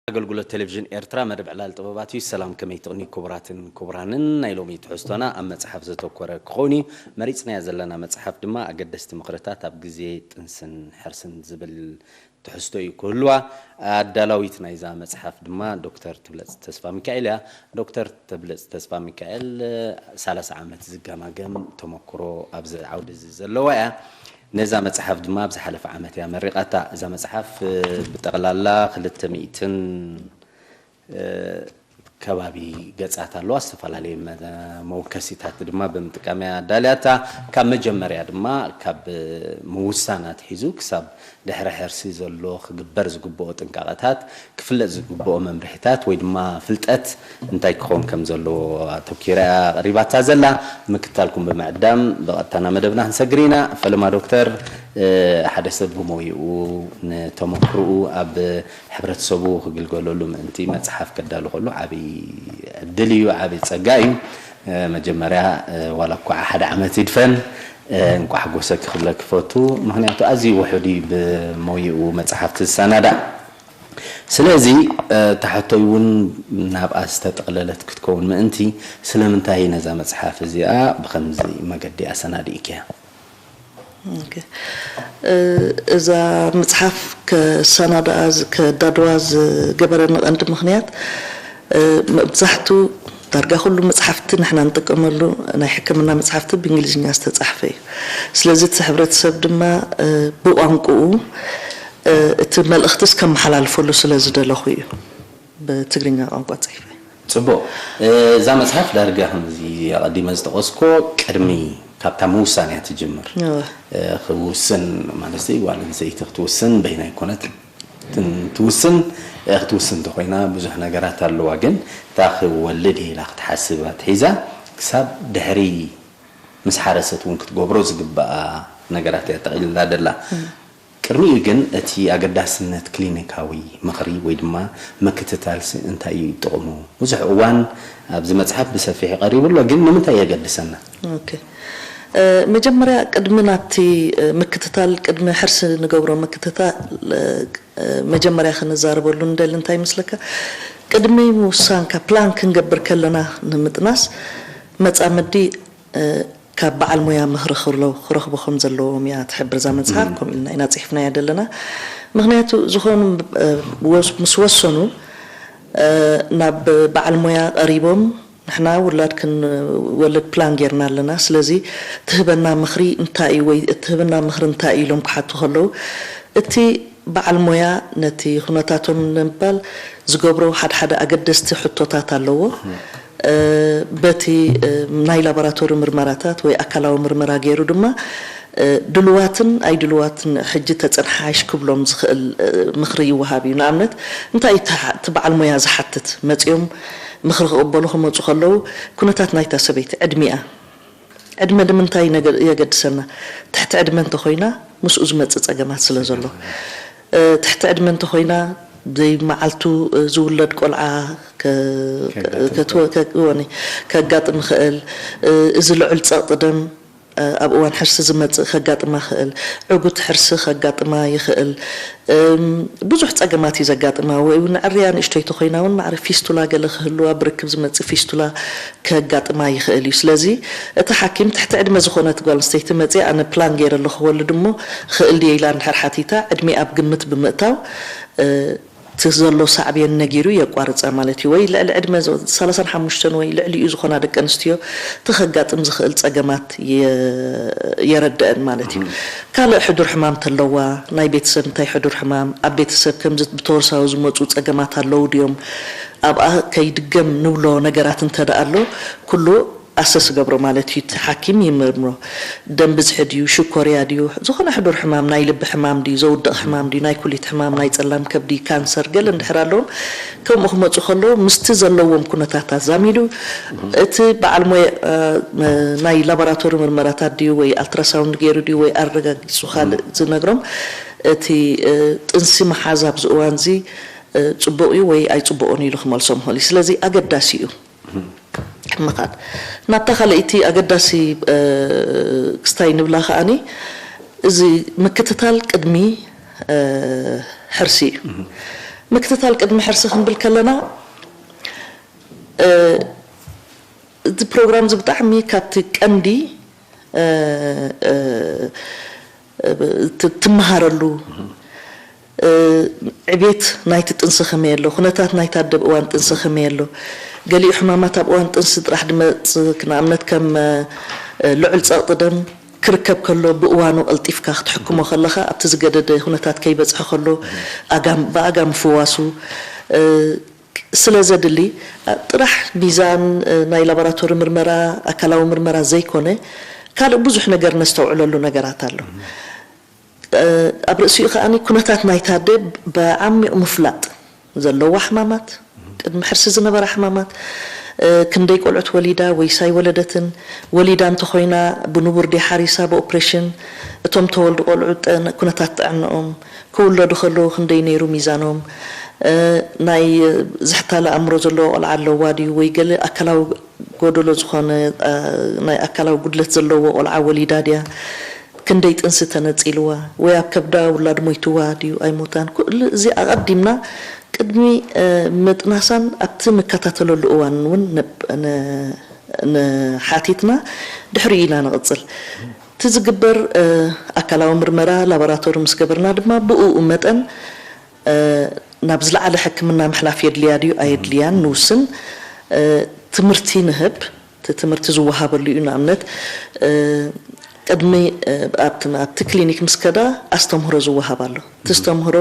ኣገልግሎት ቴሌቪዥን ኤርትራ መደብ ዕላል ጥበባት እዩ። ሰላም፣ ከመይ ትቕኒ ክቡራትን ክቡራንን? ናይ ሎሚ ትሕዝቶና ኣብ መጽሓፍ ዘተኮረ ክኸውን እዩ። መሪጽናያ ዘለና መጽሓፍ ድማ ኣገደስቲ ምኽርታት ኣብ ግዜ ጥንስን ሕርስን ዝብል ትሕዝቶ እዩ ክህልዋ። ኣዳላዊት ናይዛ መጽሓፍ ድማ ዶክተር ትብለጽ ተስፋ ሚካኤል እያ። ዶክተር ትብለጽ ተስፋ ሚካኤል ሰላሳ ዓመት ዝገማገም ተመክሮ ኣብዚ ዓውዲ እዚ ዘለዋ እያ። ነዛ መጽሓፍ ድማ ኣብ ዝሓለፈ ዓመት እያ መሪቓታ። እዛ መጽሓፍ ብጠቕላላ ክልተ ሚእትን ከባቢ ገጻት ኣለዋ። ዝተፈላለየ መ- መወከሲታት ድማ ብምጥቃም እያ ኣዳልያታ። ካብ መጀመርያ ድማ ካብ ምውሳን ኣትሒዙ ክሳብ ድሕሪ ሕርሲ ዘሎ ክግበር ዝግብኦ ጥንቃቐታት፣ ክፍለጥ ዝግብኦ መምርሒታት ወይ ድማ ፍልጠት እንታይ ክኸውን ከም ዘለዎ ኣተኪራ እያ ኣቕሪባታ ዘላ። ምክትታልኩም ብምዕዳም ብቐጥታ ናብ መደብና ክንሰግር ኢና። ፈለማ ዶክተር፣ እ፣ ሓደ ሰብ ብሞይኡ ንተመክርኡ ኣብ ሕብረተሰቡ ክግልገለሉ ምእንቲ መጽሓፍ ከዳሉ ከሎ ዓብዪ ዕድል እዩ፣ ዓብዪ ጸጋ እዩ። እ፣ መጀመርያ፣ እ፣ ዋላ እኳ ሓደ ዓመት ይድፈን፣ እ፣ እንቋዕ ሓጎሰኪ ክብለኪ ክፈቱ። ምኽንያቱ ኣዝዩ ውሑድ እዩ ብሞይኡ መጽሓፍቲ ዝሰናዳእ። ስለዚ፣ እ፣ እታ ሕቶይ እውን ናብኣ ዝተጠቕለለት ክትከውን ምእንቲ፣ ስለምንታይ ነዛ መጽሓፍ እዚኣ ብኸምዚ መገዲ ኣሰናዲእክያ? ኦኬ። እ፣ እዛ መጽሓፍ ከሰናድኣ ዝ- ከዳድዋ ዝገበረኒ ቀንዲ ምኽንያት፣ እ፣ መብዛሕቱ ዳርጋ ኩሉ መጽሓፍቲ ንሕና ንጥቀመሉ ናይ ሕክምና መጽሓፍቲ ብእንግሊዝኛ ዝተጻሕፈ እዩ። ስለዚ እቲ ሕብረተሰብ ድማ፣ እ፣ ብቋንቋኡ፣ እ፣ እቲ መልእኽትስ ከመሓላልፈሉ ስለ ዝደለኹ እዩ ብትግርኛ ቋንቋ ጽሒፈ። ጽቡቕ። እ፣ እዛ መጽሓፍ ዳርጋ ከምዚ ኣቐዲመ ዝጠቐስኮ ቅድሚ ካብታ ምውሳን እያ ትጅምር። እወ። እ፣ ክውስን ማለት እዩ፣ ጓል ኣንስተይቲ ክትውስን በይና ኣይኮነት ትን- ትውስን፣ እ፣ ክትውስን እንተኾይና ብዙሕ ነገራት ኣለዋ፣ ግን እታ ክወልድ እየ ኢላ ክትሓስብ ኣትሒዛ ክሳብ ድሕሪ ምስ ሓረሰት እውን ክትገብሮ ዝግባኣ ነገራት እያ ጠቕሊላ ደላ። ቅድሚኡ ግን እቲ ኣገዳስነት ክሊኒካዊ ምኽሪ ወይ ድማ ምክትታልሲ እንታይ እዩ ጥቕሙ? ብዙሕ እዋን ኣብዚ መጽሓፍ ብሰፊሕ ቀሪቡ ኣሎ፣ ግን ንምንታይ የገድሰና? ኦኬ። እ፣ መጀመርያ ቅድሚ ናብቲ፣ እ፣ ምክትታል፣ ቅድሚ ሕርሲ ንገብሮ ምክትታል፣ እ፣ እ፣ መጀመርያ ክንዛረበሉ ንደሊ እንታይ ይመስለካ? ቅድሚ ምውሳንካ ፕላን ክንገብር ከለና ንምጥናስ መጻምዲ፣ እ፣ ካብ በዓል ሞያ ምኽሪ ክረኽቡ ከም ዘለዎም እያ ትሕብር እዛ መጽሓፍ። ከምኡ ኢልና ኢና ጽሒፍናያ ዘለና። ምኽንያቱ ዝኾኑ፣ እ፣ ወስ- ምስ ወሰኑ፣ እ፣ ናብ በዓል ሞያ ቀሪቦም ንሕና ውላድ ክንወልድ ፕላን ጌርና ኣለና፣ ስለዚ ትህበና ምኽሪ እንታይ እዩ ወይ እትህበና ምኽሪ እንታይ እዩ ኢሎም ክሓቱ ከለዉ፣ እቲ በዓል ሞያ ነቲ ኩነታቶም ንምባል ዝገብሮ ሓደ ሓደ ኣገደስቲ ሕቶታት ኣለዎ። እ፣ በቲ፣ እ፣ ናይ ላቦራቶሪ ምርመራታት ወይ ኣካላዊ ምርመራ ገይሩ ድማ፣ እ፣ ድልዋትን ኣይድልዋትን ሕጂ ተጸንሓይሽ ክብሎም ዝኽእል፣ እ፣ ምኽሪ ይወሃብ እዩ። ንኣብነት እንታይ እዩ እቲ በዓል ሞያ ዝሓትት? መጺኦም ምኽሪ ክቕበሉ ክመጹ ከለዉ ኩነታት ናይታ ሰበይቲ ዕድሚኣ ዕድመ ንምንታይ ነገ- የገድሰና? ትሕቲ ዕድመ እንተኾይና ምስኡ ዝመጽእ ጸገማት ስለ ዘሎ፣ እ፣ ትሕቲ ዕድመ እንተኾይና ዘይመዓልቱ፣ እ፣ ዝውለድ ቆልዓ ከ- ከጋጥም ከትወ- ከ- ወኒ- ከጋጥም ይኽእል። እ፣ እዚ ልዑል ጸቕጢ ደም፣ እ፣ ኣብ እዋን ሕርሲ ዝመጽእ ከጋጥማ ይኽእል። ዕጉት ሕርሲ ከጋጥማ ይኽእል። እም፣ ብዙሕ ጸገማት እዩ ዘጋጥማ። ወይ እውን ንዕርያ ንእሽቶይ ተኾይና እውን ማዕረ ፊስቱላ ገለ ክህልዋ፣ ብርክብ ዝመጽእ ፊስቱላ ከጋጥማ ይኽእል እዩ። ስለዚ እቲ ሓኪም ትሕቲ ዕድመ ዝኾነት ጓል ኣንስተይቲ መጽያ ኣነ ፕላን ገይረ ኣለኹ ክወልድ እሞ ክእል ድየ ኢላ እንድሕር ሓቲታ ዕድሚኣ ኣብ ግምት ብምእታው፣ እ፣ እቲ ዘሎ ሳዕቤን ነጊሩ የቋርጻ ማለት እዩ። ወይ ልዕሊ ዕድመ ዝ- ሰላሳን ሓሙሽተን ወይ ልዕሊኡ ዝኾና ደቂ ኣንስትዮ እቲ ከጋጥም ዝኽእል ጸገማት የ- የረድአን ማለት እዩ። ካልእ ሕዱር ሕማም ተለዋ፣ ናይ ቤተሰብ እንታይ ሕዱር ሕማም፣ ኣብ ቤተሰብ ከምዚ ብተወርሳዊ ዝመጹ ጸገማት ኣለዉ ድዮም፣ ኣብኣ ከይድገም ንብሎ ነገራት እንተ ደኣ ኣሎ ኩሉ ኣሰስ ገብሮ ማለት እዩ። እቲ ሓኪም ይምርምሮ። ደም ብዝሒ ድዩ፣ ሽኮርያ ድዩ፣ ዝኾነ ሕዱር ሕማም፣ ናይ ልቢ ሕማም ድዩ፣ ዘውድቕ ሕማም ድዩ፣ ናይ ኩሊት ሕማም፣ ናይ ጸላም ከብዲ፣ ካንሰር፣ ገለ እንድሕር ኣለዎም፣ ከምኡ ክመጹ ከለዉ ምስቲ ዘለዎም ኩነታት ኣዛሚዱ እቲ በዓል ሞያ፣ እ፣ ናይ ላቦራቶሪ ምርመራታት ድዩ ወይ ኣልትራሳውንድ ገይሩ ድዩ ወይ ኣረጋጊጹ ካልእ ዝነግሮም፣ እቲ፣ እ፣ ጥንሲ ምሓዝ ኣብዚ እዋንዚ፣ እ፣ ጽቡቕ እዩ ወይ ኣይጽቡቕን ኢሉ ክመልሶም ይኽእል እዩ። ስለዚ ኣገዳሲ እዩ። ምኻድ ናብታ ካልኣይቲ ኣገዳሲ፣ እ፣ ክስታይ ንብላ ከኣኒ፣ እዚ ምክትታል ቅድሚ፣ እ፣ ሕርሲ እዩ። ምክትታል ቅድሚ ሕርሲ ክንብል ከለና፣ እ፣ እዚ ፕሮግራም እዚ ብጣዕሚ ካብቲ ቀንዲ፣ እ፣ እ፣ እ፣ ት-፣ ትመሃረሉ፣ እ፣ ዕቤት ናይቲ ጥንሲ ከመይ ኣሎ፣ ኩነታት ናይታ ኣደ ኣብ እዋን ጥንሲ ከመይ ኣሎ። ገሊኡ ሕማማት ኣብ እዋን ጥንሲ ጥራሕ ድመጽእ፣ ንኣብነት ከም፣ እ፣ ልዑል ጸቕጢ ደም ክርከብ ከሎ ብእዋኑ ቀልጢፍካ ክትሕክሞ ከለኻ ኣብቲ ዝገደደ ኩነታት ከይበጽሐ ከሎ ኣጋ-፣ ብኣጋ ምፍዋሱ፣ እ፣ ስለ ዘድሊ፣ እ፣ ጥራሕ ሚዛን፣ እ፣ ናይ ላቦራቶሪ ምርመራ፣ ኣካላዊ ምርመራ ዘይኮነ ካልእ ብዙሕ ነገር ነስተውዕለሉ ነገራት ኣሎ። እ፣ ኣብ ርእሲኡ ከኣ ኩነታት ናይታ ኣደ ብዓሚቕ ምፍላጥ፣ ዘለዋ ሕማማት፣ ቅድሚ ሕርሲ ዝነበራ ሕማማት፣ እ፣ ክንደይ ቆልዑት ወሊዳ ወይስ ኣይወለደትን፣ ወሊዳ እንተኾይና ብንቡር ድያ ሓሪሳ ብኦፕሬሽን፣ እቶም ተወልዱ ቆልዑ ጥዕና-፣ ኩነታት ጥዕንኦም፣ ክውለዱ ከለዉ ክንደይ ነይሩ ሚዛኖም፣ እ፣ ናይ ዝሕታለ ኣእምሮ ዘለዎ ቆልዓ ኣለዋ ድዩ ወይ ገለ ኣካላዊ ጎደሎ ዝኾነ፣ እ፣ ናይ ኣካላዊ ጉድለት ዘለዎ ቆልዓ ወሊዳ ድያ፣ ክንደይ ጥንሲ ተነጺልዋ ወይ ኣብ ከብዳ ውላድ ሞይትዋ ድዩ ኣይሞታን፣ ኩሉ እዚ ኣቐዲምና ቅድሚ፣ እ፣ ምጥናሳን ኣብቲ ንከታተለሉ እዋን እውን ነ-፣ ነ-፣ ንሓቲትና ድሕሪኡ ኢና ንቕጽል። እቲ ዝግበር፣ እ፣ ኣካላዊ ምርመራ ላቦራቶሪ ምስ ገበርና ድማ ብእኡ መጠን፣ እ፣ ናብ ዝለዓለ ሕክምና ምሕላፍ የድልያ ድዩ ኣየድልያን ንውስን። እ፣ ትምህርቲ ንህብ። እቲ ትምህርቲ ዝወሃበሉ እዩ። ንኣብነት፣ እ፣ ቅድሚ፣ እ፣ ኣብቲ፣ ኣብቲ ክሊኒክ ምስ ከዳ ኣስተምህሮ ዝወሃብ ኣሎ። እቲ ኣስተምህሮ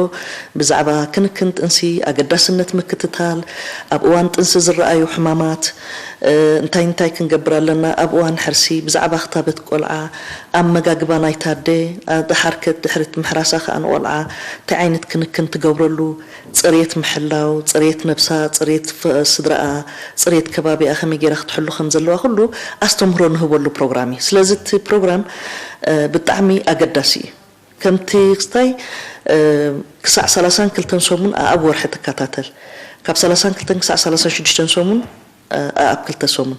ብዛዕባ ክንክን ጥንሲ፣ ኣገዳስነት ምክትታል፣ ኣብ እዋን ጥንሲ ዝረኣዩ ሕማማት፣ እ፣ እንታይ እንታይ ክንገብር ኣለና፣ ኣብ እዋን ሕርሲ፣ ብዛዕባ ክታበት ቆልዓ፣ ኣመጋግባ ናይታ ኣደ፣ ኣ-፣ ደሓር ከ ድሕሪ ምሕራሳ ከኣ ንቆልዓ እንታይ ዓይነት ክንክን ትገብረሉ፣ ጽሬት ምሕላው፣ ጽሬት ነብሳ፣ ጽሬት ፍ-፣ ስድራኣ፣ ጽሬት ከባቢኣ ከመይ ገይራ ክትሕሉ ከም ዘለዋ ኩሉ ኣስተምህሮ ንህበሉ ፕሮግራም እዩ። ስለዚ እቲ ፕሮግራም፣ እ፣ ብጣዕሚ ኣገዳሲ እዩ። ከምቲ ክስታይ፣ እ፣ ክሳዕ ሰላሳን ክልተን ሰሙን ኣኣብ ወርሒ ትከታተል። ካብ ሰላሳን ክልተን ክሳዕ ሰላሳን ሽዱሽተን ሰሙን፣ እ፣ ኣኣብ ክልተ ሰሙን።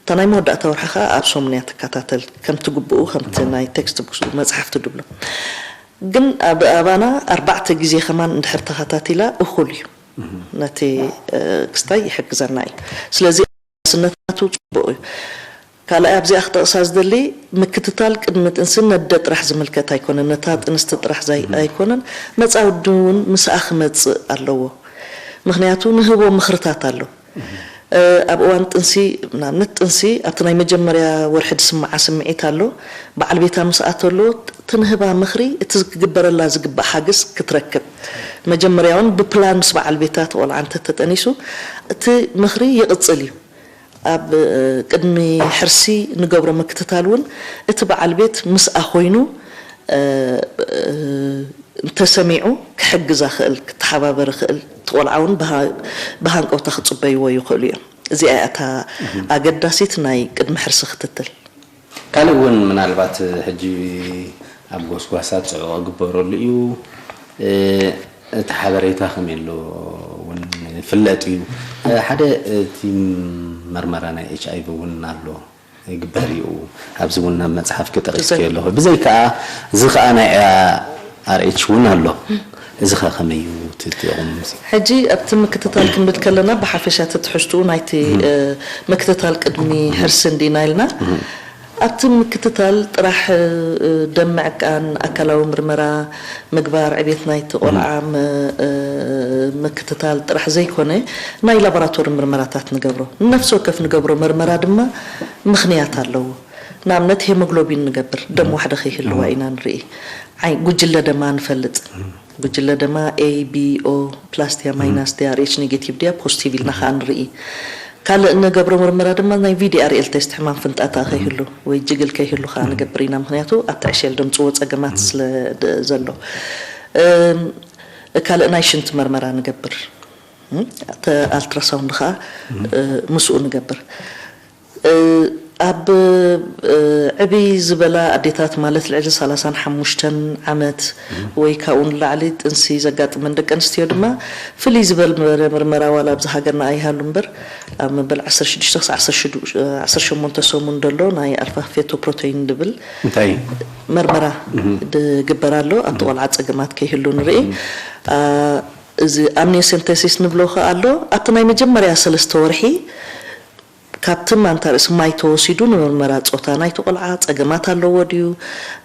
እታ ናይ መወዳእታ ወርሒ ከኣ ኣብ ሰሙን እያ ትከታተል። ከምቲ ግብኡ፣ ከምቲ ናይ ቴክስት ቡክ መጽሓፍቲ ድብሎ። ግን ኣብ ኣባና ኣርባዕተ ግዜ ከማን እንድሕር ተኸታቲላ እኹል እዩ። ነቲ፣ እ፣ ክስታይ ይሕግዘና እዩ። ስለዚ ስነታቱ ጽቡቕ እዩ። ካልኣይ ኣብዚኣ ክጠቕሳ ዝደሊ ምክትታል ቅድሚ ጥንሲ ነደ ጥራሕ ዝምልከት ኣይኮነን፣ ነታ ጥንስቲ ጥራሕ ዘይ-፣ ኣይኮነን፣ መጻወዲ እውን ምስኣ ክመጽእ ኣለዎ። ምኽንያቱ ንህቦ ምኽርታት ኣሎ። እ፣ ኣብ እዋን ጥንሲ፣ ንኣብነት ጥንሲ ኣብቲ ናይ መጀመርያ ወርሒ ዝስምዓ ስምዒት ኣሎ። በዓል ቤታ ምስ ኣተሎ ትንህባ ምኽሪ እቲ ክግበረላ ዝግባእ ሓገዝ ክትረክብ። መጀመርያ እውን ብፕላን ምስ በዓል ቤታ እቲ ቆልዓ እንተተጠኒሱ እቲ ምኽሪ ይቕጽል እዩ። ኣብ፣ እ፣ ቅድሚ ሕርሲ ንገብሮ ምክትታል እውን እቲ በዓል ቤት ምስኣ ኮይኑ፣ እ፣ እ፣ እንተሰሚዑ ክሕግዛ ክእል፣ ክተሓባበር ክእል፣ እቲ ቆልዓ እውን ብሃ-፣ ብሃንቀውታ ክጽበይዎ ይኽእሉ እዮም። እዚኣ እያ እታ ኣገዳሲት ናይ ቅድሚ ሕርሲ ክትትል። ካልእ እውን ምናልባት ሕጂ ኣብ ጎስጓሳት ጽዑቕ ክግበረሉ እዩ። እ፣ እቲ ሓበሬታ ከመይ ኣሎ እውን ይፍለጥ እዩ። እ፣ ሓደ እቲ መርመራ ናይ ኤች ኣይ ቪ እውን ኣሎ፣ ይግበር እዩ። ኣብዚ እውን ኣብ መጽሓፍኪ ጠቒስኪ ኣለኹ። ብዘይ ከኣ እዚ ከኣ ናይ ኣር ኤች እውን ኣሎ። እዚ ከ ከመይ እዩ እቲ፣ እቲ ቁም እዚ? ሕጂ ኣብቲ ምክትታል ክንብል ከለና ብሓፈሻ እቲ ትሕዝትኡ ናይቲ፣ እ፣ ምክትታል ቅድሚ ሕርሲ እንዲና ኢልና። ኣብቲ ምክትታል ጥራሕ፣ እ፣ ደም ምዕቃን፣ ኣካላዊ ምርመራ ምግባር፣ ዕቤት ናይቲ ቆልዓ ም-፣ እ፣ ምክትታል ጥራሕ ዘይኮነ ናይ ላቦራቶሪ ምርመራታት ንገብሮ። ነፍሲ ወከፍ ንገብሮ መርመራ ድማ ምኽንያት ኣለዎ። ንኣብነት ሄሞግሎቢን ንገብር፣ ደም ዋሕዲ ከይህልዋ ኢና ንርኢ። ዓይ-፣ ጉጅለ ደማ ንፈልጥ። ጉጅለ ደማ ኤ፣ ቢ፣ ኦ ፕላስ ድያ፣ ማይናስ ድያ፣ ኣር ኤች ኔጌቲቭ ድያ፣ ፖዚቲቭ ኢልና ከኣ ንርኢ። ካልእ እንገብሮ ምርመራ ድማ ናይ ቪ ዲ ኣር ኤል ቴስት፣ ሕማም ፍንጣጣ ከይህሉ ወይ ጅግል ከይህሉ ከኣ ንገብር ኢና። ምኽንያቱ ኣብቲ ዕሸል ደምጽዎ ጸገማት ስለ ድ-፣ ዘሎ። እም፣ ካልእ ናይ ሽንቲ መርመራ ንገብር። እም፣ ተ-፣ ኣልትራሳውንድ ከኣ፣ እ፣ ምስኡ ንገብር። እ፣ ኣብ፣ እ፣ ዕብይ ዝበላ ኣዴታት ማለት ልዕሊ ሰላሳን ሓሙሽተን ዓመት ወይ ካብኡ ንላዕሊ ጥንሲ ዘጋጥመን ደቂ ኣንስትዮ ድማ ፍልይ ዝበለ ምርመራ ዋላ ኣብዚ ሃገርና ኣይሃሉ እምበር ኣብ መበል ዓሰርተ ሽዱሽተ ክሳዕ ዓሰርተ ሽዱሽተ፣ ዓሰርተ ሸሞንተ ሰሙን ዘሎ ናይ ኣልፋ ፌቶ ፕሮቴይን ድብል እንታይ? መርመራ ድግበር ኣሎ። ኣብቲ ቆልዓ ጸገማት ከይህሉ ንርኢ። አ፣ እዚ ኣምኒዮሴንቴሲስ ንብሎ ከኣ ኣሎ። ኣብቲ ናይ መጀመርያ ሰለስተ ወርሒ ካብቲ ማንታ ርእሲ ማይ ተወሲዱ ንምርመራ ጾታ ናይቲ ቆልዓ፣ ጸገማት ኣለዎ ድዩ፣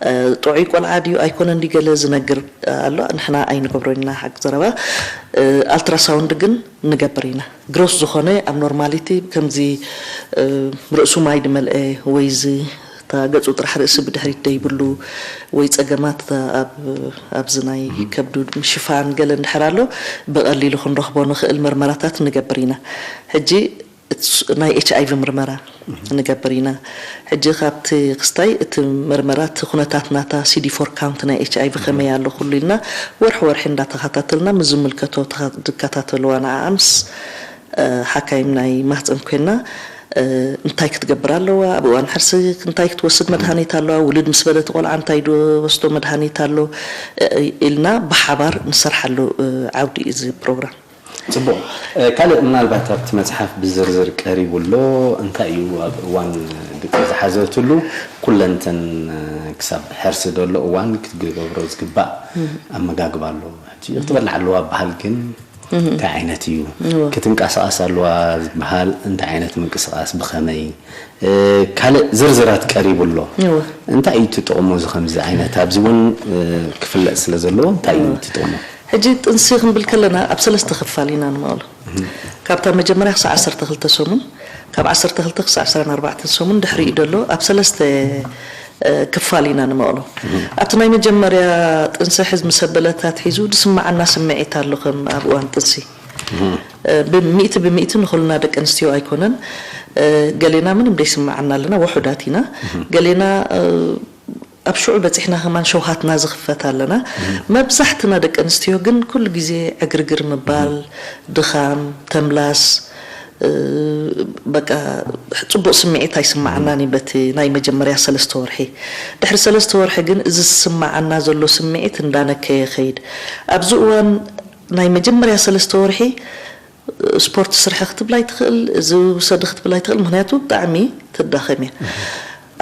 እ፣ ጥዑይ ቆልዓ ድዩ ኣይኮነን ድዩ ገለ ዝነግር ኣሎ። ንሕና ኣይንገብሮን ኢና ሓቂ ዘረባ። እ፣ ኣልትራሳውንድ ግን ንገብር ኢና። ግሮስ ዝኾነ ኣብ ኖርማሊቲ ከምዚ፣ እ፣ ርእሱ ማይ ድመልአ ወይ እዚ እታ ገጹ ጥራሕ ርእሲ ብድሕሪት ደይብሉ ወይ ጸገማት ኣብ፣ ኣብዚ ናይ ከብዱ ምሽፋን ገለ እንድሕር ኣሎ ብቐሊሉ ክንረኽቦ ንኽእል መርመራታት ንገብር ኢና። ሕጂ እትስ-፣ ናይ ኤች ኣይ ቪ ምርመራ ንገብር ኢና። ሕጂ ካብቲ ክስታይ እቲ መርመራ እቲ ኩነታት ናታ ሲ ዲ ፎር ካውንት ናይ ኤች ኣይ ቪ ከመይ ኣሎ ኩሉ ኢልና ወርሒ ወርሒ እንዳተኸታተልና ምስ ዝምልከቶ ተኸ-፣ ዝከታተልዋ ንዓኣ ምስ፣ እ፣ ሓካይም ናይ ማህፀን ኮይና፣ እ፣ እንታይ ክትገብር ኣለዋ፣ ኣብ እዋን ሕርሲ እንታይ ክትወስድ መድሃኒት ኣለዋ፣ ውልድ ምስ በለ እቲ ቆልዓ እንታይ ዝወስዶ መድሃኒት ኣሎ፣ እ፣ ኢልና ብሓባር ንሰርሓሉ፣ እ፣ ዓውዲ እዩ እዚ ፕሮግራም። ጽቡቕ። እ፣ ካልእ ምናልባት ኣብቲ መጽሓፍ ብዝርዝር ቀሪቡ ኣሎ። እንታይ እዩ ኣብ እዋን ድቂ ዝሓዘትሉ ኩለንተን፣ እ፣ ክሳብ ሕርሲ ዘሎ እዋን ክትገብሮ ዝግባእ እም። ኣመጋግባ ኣሎ። ሕጂ ክትበልዕ ኣለዋ በሃል ግን እም። እንታይ ዓይነት እዩ? እወ። ክትንቀሳቐስ ኣለዋ ዝበሃል እንታይ ዓይነት ምንቅስቓስ ብኸመይ? እ፣ ካልእ ዝርዝራት ቀሪቡ ኣሎ። እወ። እንታይ እዩ እቲ ጥቕሙ እዚ ከምዚ ዓይነት? ኣብዚ እውን፣ እ፣ ክፍለጥ ስለ ዘለዎ እንታይ እዩ እወ። እቲ ጥቕሙ? ሕጂ ጥንሲ ክንብል ከለና ኣብ ሰለስተ ክፋል ኢና ንመቕሎ። እም። ካብታ መጀመርያ ክሳዕ ዓሰርተ ክልተ ሰሙን፣ ካብ ዓሰርተ ክልተ ክሳዕ ዕስራን ኣርባዕተን ሰሙን ድሕሪኡ ዘሎ ኣብ ሰለስተ፣ እ፣ ክፋል ኢና ንመቕሎ። እም። ኣብቲ ናይ መጀመርያ ጥንሲ ሕዝ ምስ ኣበለት ኣትሒዙ ዝስምዓና ስምዒት ኣሎ ከም ኣብ እዋን ጥንሲ። እም። እ፣ ብሚእቲ ብሚእቲ ንኹልና ደቂ ኣንስትዮ ኣይኮነን። እ፣ ገሌና ምንም ደይስምዓና ኣለና፣ ውሑዳት ኢና። እም። ገሌና፣ እ፣ ኣብ ሽዑ በጺሕና ከማን ሸውሃትና ዝኽፈት ኣለና። እም። መብዛሕትና ደቂ ኣንስትዮ ግን ኩሉ ግዜ ዕግርግር ምባል፣ እም። ድኻም፣ ተምላስ፣ እ፣ በቃ ጽቡቕ ስምዒት ኣይስምዓናን እዩ በቲ ናይ መጀመርያ ሰለስተ ወርሒ። ድሕሪ ሰለስተ ወርሒ ግን እዚ ዝስምዓና ዘሎ ስምዒት እንዳነከየ ይኸይድ። ኣብዚ እዋን ናይ መጀመርያ ሰለስተ ወርሒ ስፖርት ስርሒ ክትብላ ይትኽእል፣ እዚ ውሰዲ ክትብላ ይትኽእል፣ ምኽንያቱ ብጣዕሚ ትዳኸም እያ።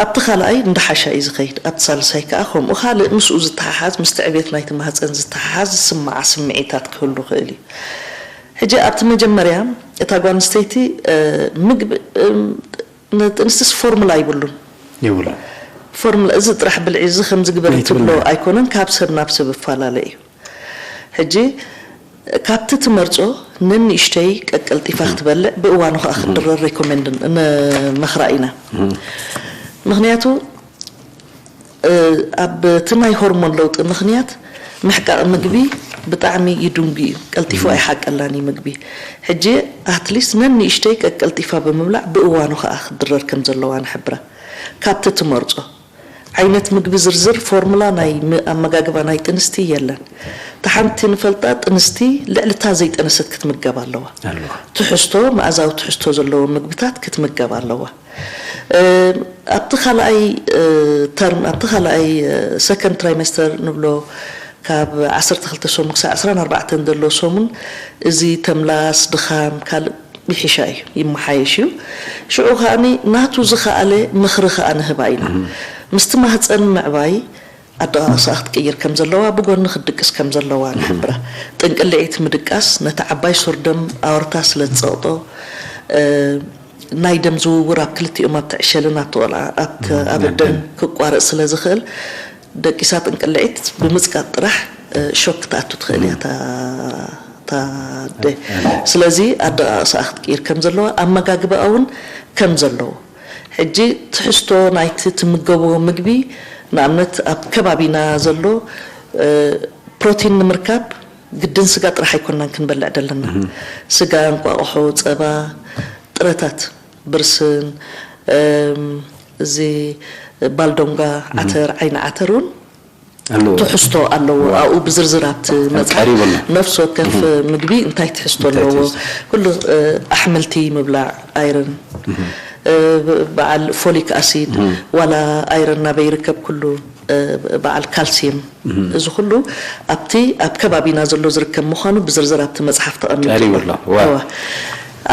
ኣብቲ ካልኣይ እንዳሓሻ እዩ ዝኸይድ፣ ኣብቲ ሳልሳይ ከኣ ከምኡ። ካልእ ምስኡ ዝተሓሓዝ፣ ምስቲ ዕብየት ናይቲ ማህፀን ዝተሓሓዝ ዝስምዓ ስምዒታት ክህሉ ይኽእል እዩ። ሕጂ ኣብቲ መጀመርያ እታ ጓል ኣንስተይቲ፣ እ፣ ምግቢ፣ እ፣ ንጥንስቲስ ፎርሙላ ይብሉን። ይብሉ። ፎርሙላ፣ እዚ ጥራሕ ብልዒ፣ እዚ ከምዚ ግበሪ ናይ ትብሎ ትብሎ። ኣይኮነን፣ ካብ ሰብ ናብ ሰብ ይፈላለ እዩ። ሕጂ ካብቲ ትመርጾ ነንእሽተይ ቀቀልጢፋ ክትበልዕ፣ ብእዋኑ ከኣ ክትድረር ሬኮመንድ ንመኽራ ኢና። እም። ምኽንያቱ፣ እ፣ ኣብ እቲ ናይ ሆርሞን ለውጢ ምኽንያት ምሕቃቕ ምግቢ ብጣዕሚ ይድንጉ እዩ። ቀልጢፉ እም። ኣይሓቀላን እዩ ምግቢ። ሕጂ ኣትሊስት ነንእሽተይ ቀቀልጢፋ ብምብላዕ ብእዋኑ ከኣ ክትድረር ከም ዘለዋ ንሕብራ። ካብቲ ትመርጾ ዓይነት ምግቢ ዝርዝር ፎርሙላ ናይ ም-፣ ኣመጋግባ ናይ ጥንስቲ የለን። እታ ሓንቲ ንፈልጣ ጥንስቲ ልዕሊ እታ ዘይጠነሰት ክትምገብ ኣለዋ። ኣለዋ። ትሕዝቶ፣ መኣዛዊ ትሕዝቶ ዘለዎ ምግብታት ክትምገብ ኣለዋ። እ፣ ኣብቲ ካልኣይ፣ እ፣ ተርም፣ ኣብቲ ካልኣይ፣ እ፣ ሰከንድ ትራይመስተር ንብሎ ካብ ዓሰርተ ክልተ ሰሙን ክሳብ ዕስራን ኣርባዕተን ዘሎ ሰሙን እዚ ተምላስ፣ ድኻም፣ ካልእ ይሕሻ እዩ፣ ይመሓየሽ እዩ። ሽዑ ከኣኒ ናቱ ዝኸኣለ ምኽሪ ከኣ ንህባ ኢና። እም። ምስቲ ማህፀን ምዕባይ ኣደቓቕሳኣ ክትቅይር ከም ዘለዋ፣ ብጎኒ ክትድቅስ ከም ዘለዋ እም። ንሕብራ። ጥንቅልዒት ምድቃስ ነቲ ዓባይ ሱር ደም ኣወርታ ስለ ዝጸቕጦ፣ እ፣ ናይ ደም ዝውውር ኣብ ክልቲኦም ኣብቲ ዕሸልን ኣብቲ ቆልዓ ኣብቲ እም፣ ኣብ ናይ ኣደን ደም። ክቋረጽ ስለ ዝኽእል፣ ደቂሳ ጥንቅልዒት ብምጽቃጥ ጥራሕ፣ እ፣ ሾክ ክትኣቱ ትኽእል እያ እም። እታ፣ እታ ኣደ። ኣደ። ስለዚ ኣደቓቕሳኣ ክትቅይር ከም ዘለዋ፣ ኣመጋግባኣ እውን ከም ዘለዎ። ሕጂ ትሕዝቶ ናይቲ ትምገቦ ምግቢ፣ ንኣብነት ኣብ ከባቢና ዘሎ፣ እ፣ ፕሮቲን ንምርካብ ግድን ስጋ ጥራሕ ኣይኮናን ክንበልዕ ዘለና። እም። ስጋ፣ እንቋቑሖ፣ ጸባ፣ ጥረታት፣ ብርስን፣ እም፣ እዚ ባልዶንጋ፣ እም። ዓተር፣ ዓይኒ ዓተር እውን ኣለዎ። ትሕዝቶ ኣለዎ። ዋው። ኣብኡ ብዝርዝር ኣብቲ መጽሓፍ ቀሪቡ ኣሎ። ነፍሲ ወከፍ እም። ምግቢ እንታይ ትሕዝቶ እንታይ ኣለዎ? ትሕዝቶ? ኩሉ፣ እ፣ ኣሕምልቲ ምብላዕ፣ ኣይረን፣ እም። እ፣ ብ-፣ በዓል ፎሊክ ኣሲድ፣ እም። ዋላ ኣይረን ናበይ ይርከብ? ኩሉ፣ እ፣ በዓል ካልሲየም። እም። እዚ ኩሉ ኣብቲ ኣብ ከባቢና ዘሎ ዝርከብ ምዃኑ ብዝርዝር ኣብቲ መጽሓፍ ተቐሚጡ ቀሪቡ ኣሎ። ኣሎ። ዋው። እዋ።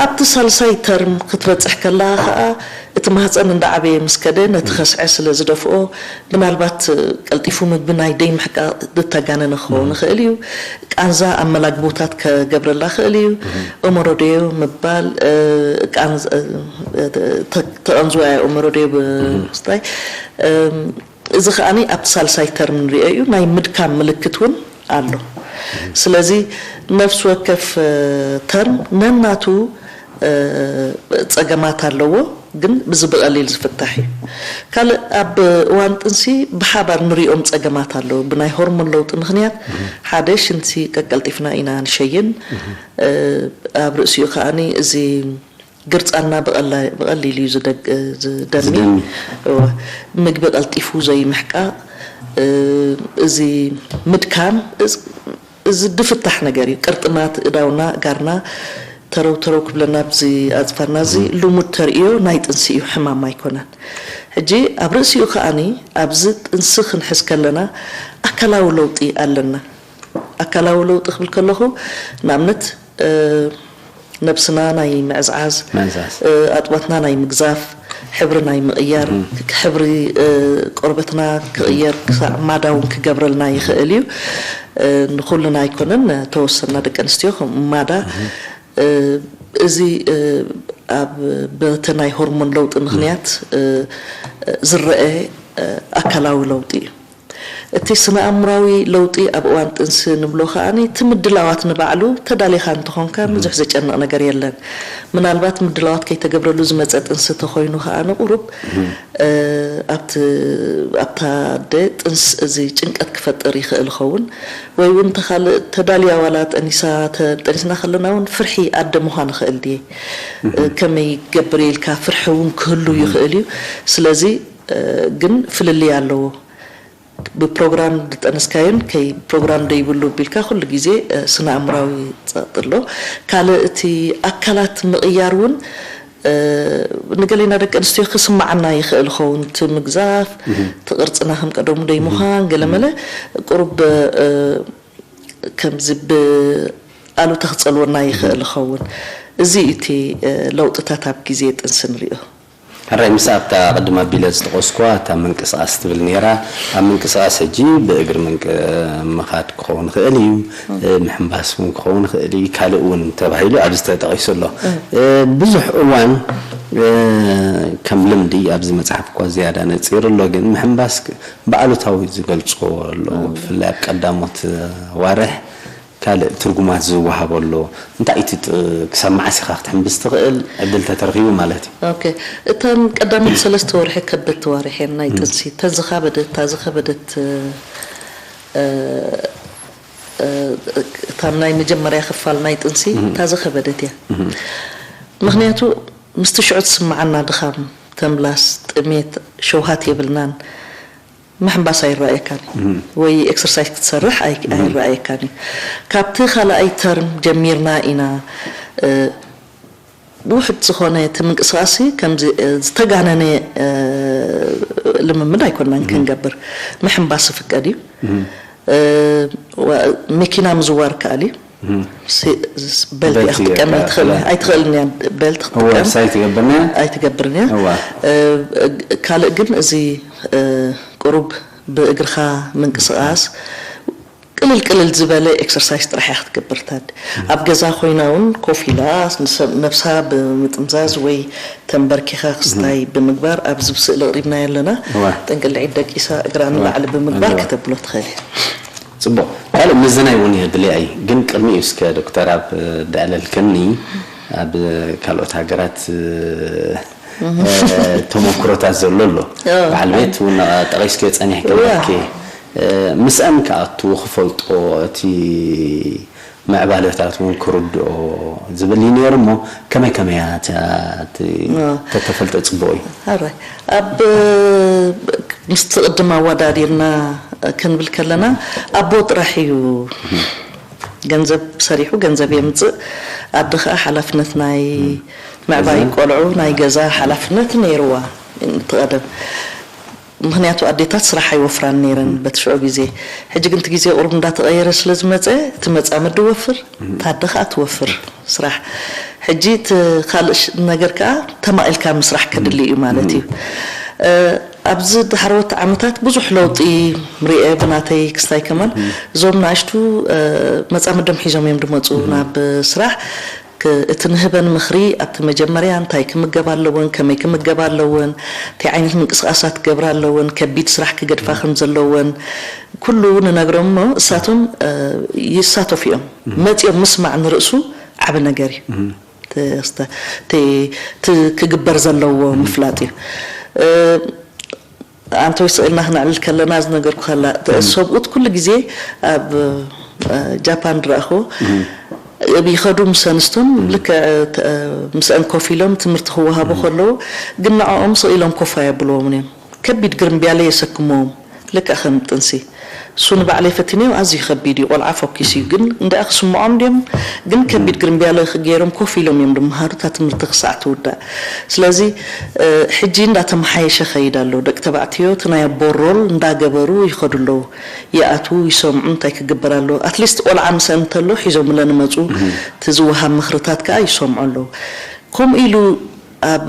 ኣብቲ ሳልሳይ ተርም ክትበጽሕ ከላ ኸኣ እቲ ማህፀን እንዳዓበየ ምስ ከደ ነቲ ከስዐ ስለ ዝደፍኦ፣ ምናልባት ቀልጢፉ ምግቢ ናይ ደይ ምሕቃቕ ዝተጋነነ ክኸውን ይኽእል እዩ። ቃንዛ ኣመላግቦታት ከገብረላ ክእል እዩ። ኦመሮዴዮ ምባል፣ ቃንዛ፣ ተቐንዝዋ እያ ኦመሮዴዮ ብምስታይ። እዚ ከኣ ኣብቲ ሳልሳይ ተርም ንሪኦ እዩ። ናይ ምድካም ምልክት እውን ኣሎ። ስለዚ ነፍሲ ወከፍ ተርም ነናቱ ጸገማት ኣለዎ፣ ግን እዚ ብቐሊል ዝፍታሕ እዩ። ካልእ ኣብ እዋን ጥንሲ ብሓባር ንሪኦም ጸገማት ኣለዉ። ብናይ ሆርሞን ለውጢ ምኽንያት ሓደ ሽንቲ ቀቀልጢፍና ኢና ንሸይን፣ ኣብ ርእሲኡ ከኣ እዚ ግርጻና ብቐላ- ብቐሊሉ እዩ ዝደግ- ዝደሚ። ዝደሚ። እወ። ምግቢ ቀልጢፉ ዘይምሕቃቕ፣ እዚ ምድካም፣ እዚ- እዚ ድፍታሕ ነገር እዩ። ቅርጥማት እዳውና፣ ጋርና ተረው ተረው ክብለና ኣብዚ ኣጽፋርና፣ እዚ ልሙድ ተርእዮ ናይ ጥንሲ እዩ፣ ሕማም ኣይኮነን። ሕጂ ኣብ ርእሲኡ ከኣኒ ኣብዚ ጥንሲ ክንሕዝ ከለና ኣካላዊ ለውጢ ኣለና። ኣካላዊ ለውጢ ክብል ከለኹ ንኣብነት ነብስና ናይ ምዕዝዓዝ፣ ኣጥባትና ናይ ምግዛፍ፣ ሕብሪ ናይ ምቕያር፣ ሕብሪ ቆርበትና ክቕየር፣ ክሳዕ ማዳ እውን ክገብረልና ይኽእል እዩ። ንኹልና ኣይኮነን፣ ተወሰና ደቂ ኣንስትዮ ከም ማዳ። እዚ ኣብ በቲ ናይ ሆርሞን ለውጢ ምኽንያት ዝረአ ኣካላዊ ለውጢ እዩ። እቲ ስነ ኣእምራዊ ለውጢ ኣብ እዋን ጥንሲ ንብሎ ከኣ እቲ ምድላዋት ንባዕሉ ተዳሊኻ እንተኾንካ ብዙሕ ዘጨንቕ ነገር የለን። ምናልባት ምድላዋት ከይተገብረሉ ዝመጸ ጥንሲ ተኾይኑ ከኣ ቁሩብ ኣብቲ ኣብታ ኣደ ጥንስ እዚ ጭንቀት ክፈጥር ይኽእል ይኸውን። ወይ እውን ተኻልእ ተዳልያ ዋላ ጠኒሳ ተ- ጠኒስና ከለና እውን ፍርሒ ኣደ ምዃን ይኽእል ድየ? ከመይ ገብር ኢልካ ፍርሒ እውን ክህሉ ይኽእል እዩ። ስለዚ ግን ፍልልይ ኣለዎ። ብፕሮግራም ዝጠነስካዮን ከይ ፕሮግራም ደይብሉ ቢልካ ኩሉ ግዜ ስነ ኣእምራዊ ጸቕጢ ኣሎ። ካልእ እቲ ኣካላት ምቕያር እውን ንገሌና ደቂ ኣንስትዮ ክስማዓና ይኽእል ኸውን። እቲ ምግዛፍ፣ እቲ ቅርጽና ከም ቀደሙ ደይምዃን ገለመለ ቁሩብ ከምዚ ብኣሉታ ክጸልወና ይኽእል ኸውን። እዚ እዩ እቲ ለውጥታት ኣብ ግዜ ጥንሲ ንሪኦ። ሕራይ፣ ምስ ኣብታ ቅድም ኣቢለ ዝጠቐስኩዋ እታ ምንቅስቓስ ትብል ነይራ። ኣብ ምንቅስቓስ ሕጂ ብእግሪ ምንቅ- ምኻድ ክኸውን ይኽእል እዩ፣ ምሕንባስ እውን ክኸውን ይኽእል እዩ፣ ካልእ እውን ተባሂሉ ኣብዚ ተጠቒሱ ኣሎ። ብዙሕ እዋን ከም ልምዲ ኣብዚ መጽሓፍ እኳ ዝያዳ ነጺሩ ኣሎ፣ ግን ምሕንባስ ብኣሉታዊ ዝገልጾ ኣሎ። ብፍላይ ኣብ ቀዳሞት ኣዋርሕ ካልእ ትርጉማት ዝወሃበሉ እንታይ እቲ ጥ- ክሳብ መዓስ ኢኻ ክትሕምብስ ትኽእል ዕድል ተተረኺቡ ማለት እዩ። ኦኬ፣ እተን ቀዳሞት ሰለስተ ወርሒ ከበድቲ ዋርሕ እየን ናይ ጥንሲ። እተን ዝኸበደት እታ ዝኸበደት እ፣ እ፣ እታ ናይ መጀመርያ ክፋል ናይ ጥንሲ እታ ዝኸበደት እያ። ምኽንያቱ ምስቲ ሽዑ ዝስምዓና ድኻም፣ ተምላስ፣ ጥሜት፣ ሸውሃት የብልናን። ምሕንባስ ኣይረኣየካን እዩ ወይ ኤክሰርሳይዝ ክትሰርሕ ኣይ- ኣይረኣየካን እዩ። ካብቲ ካልኣይ ተርም ጀሚርና ኢና እ፣ ውሕድ ዝኾነ እቲ ምንቅስቃስ ከምዚ እ፣ ዝተጋነነ እ፣ ልምምድ ኣይኮናን ክንገብር። ምሕንባስ ይፍቀድ እዩ። እ፣ ወ- መኪና ምዝዋር ከኣል እዩ። ሲ- ስ- በልት እያ በልት እያ ክትጥቀም እያ። ኣይትኽእል እያ። ኣይትኽእልን እያ። በልት እወ ክትጥቀም ሳይ ትገብርና እያ። ኣይትገብርን እያ። እዋ። እ፣ ካልእ ግን እዚ እ፣ ቁሩብ ብእግርኻ ምንቅስቓስ ቅልል ቅልል ዝበለ ኤክሰርሳይዝ ጥራሕ እያ ክትገብር። ታድ ኣብ ገዛ ኮይና እውን ኮፍ ኢላ ንሰብ- ነብሳ ብምጥምዛዝ ወይ ተንበርኪኻ ክስታይ ብምግባር ኣብዚ ብስእሊ ቅሪብና ኣለና። እዋ። ጥንቅልዒት ደቂሳ እግራ ንላዕሊ ብምግባር እዋ። ከተብሎ ትኽእል እያ። ጽቡቕ። ካልእ ምዝናይ እውን የድልያ እዩ። ግን ቅድሚኡ እስከ ዶክተር ኣብ ደዕለልከኒ ኣብ ካልኦት ሃገራት እ፣ ተመክሮታት ዘሎ ኣሎ። ኦ። በዓል ቤት እውን ጠቒስክዮ ጸኒሕኪ እዋ። ኣለኪ። እ፣ ምስኣን ክኣቱ ክፈልጦ እቲ ምዕባለታት እውን ክርድኦ ዝብል እዩ ነይሩ እሞ ከመይ ከመይ እያ እታ እቲ ኦ። ተተፈልጠ ጽቡቕ እዩ። ኣራይ ኣብ ምስቲ ቅድም ኣወዳዲርና ክንብል ከለና ኣቦ ጥራሕ እዩ ገንዘብ ሰሪሑ ገንዘብ የምፅእ። ኣደ ከዓ ሓላፍነት ናይ ምዕባይ እዝን ቆልዑ ናይ ገዛ ሓላፍነት ነይርዋ እቲ ቀደም። ምክንያቱ ኣዴታት ስራሕ ኣይወፍራን ነይረን በቲ ሽዑ ግዜ። ሕጂ ግን እቲ ግዜ ቁሩብ እንዳተቐየረ ስለ ዝመፀ እቲ መፃምዲ ወፍር፣ እታ ኣደ ከዓ ትወፍር ስራሕ። ሕጂ እቲ ካልእ ሽ- ነገር ከኣ ተማቒልካ ምስራሕ ከድሊ እዩ ማለት እዩ። እ፣ ኣብዚ ዳሕረዎት ዓመታት ብዙሕ ለውጢ ርኤ ብናተይ ክስታይ ከማን እዞም ንኣሽቱ እ፣ መጻምዶም ሒዞም እዮም ድመፁ ናብ ስራሕ። ክ- እቲ ንህበን ምኽሪ ኣብቲ መጀመርያ እንታይ ክምገብ ኣለወን፣ ከመይ ክምገብ ኣለወን፣ እንታይ ዓይነት ምንቅስቃሳት ክገብራ ኣለወን፣ ከቢድ ስራሕ ክገድፋ ከም ዘለወን ኩሉ ንነግሮም እሞ እሳቶም እ፣ ይሳተፉ እዮም። መፂኦም ምስማዕ ንርእሱ ዓቢ ነገር እዩ። ተስተ- ተ- ት- ክግበር ዘለዎ ምፍላጥ እዩ። እ፣ ኣንቶይ ስእልና ክነዕልል ከለና ዝነገርኩ ከላ ተ- ሰብኡት ኩሉ ግዜ ኣብ እ፣ ጃፓን ድረእኹ ይኸዱ ምስ ኣንስቶም ልክዕ ተ- ምስአን ኮፍ ኢሎም ትምህርቲ ክወሃቡ ከለዉ ግን ንዕኦም ስቕ ኢሎም ኮፍ ኣየብልዎምን እዮም። ከቢድ ግርምብያለ የሰክምዎም። ልክዕ ከም ጥንሲ እሱ ንባዕለይ ፈቲነዮ ኣዝዩ ከቢድ እዩ። ቆልዓ ፎኪስ እዩ ግን እንድኣ ክስምዖም ድዮም ግን ከቢድ ግርምብያለ ገይሮም ኮፍ ኢሎም እዮም ድመሃሩ እታ ትምህርቲ ክሳዕ ትውዳእ። ስለዚ እ፣ ሕጂ እንዳተመሓየሸ ኸይድ ኣሎ። ደቂ ተባዕትዮ እቲ ናይ ኣቦ ሮል እንዳገበሩ ይኸዱ ኣለዉ። ይኣትዉ ይሰምዑ እንታይ ክግበር ኣለዎ። ኣትሊስት ቆልዓ ምስአን እንተሎ ሒዞምለን ይመፁ። እቲ ዝወሃብ ምኽርታት ከዓ ይሰምዑ ኣለዉ። ከምኡ ኢሉ ኣብ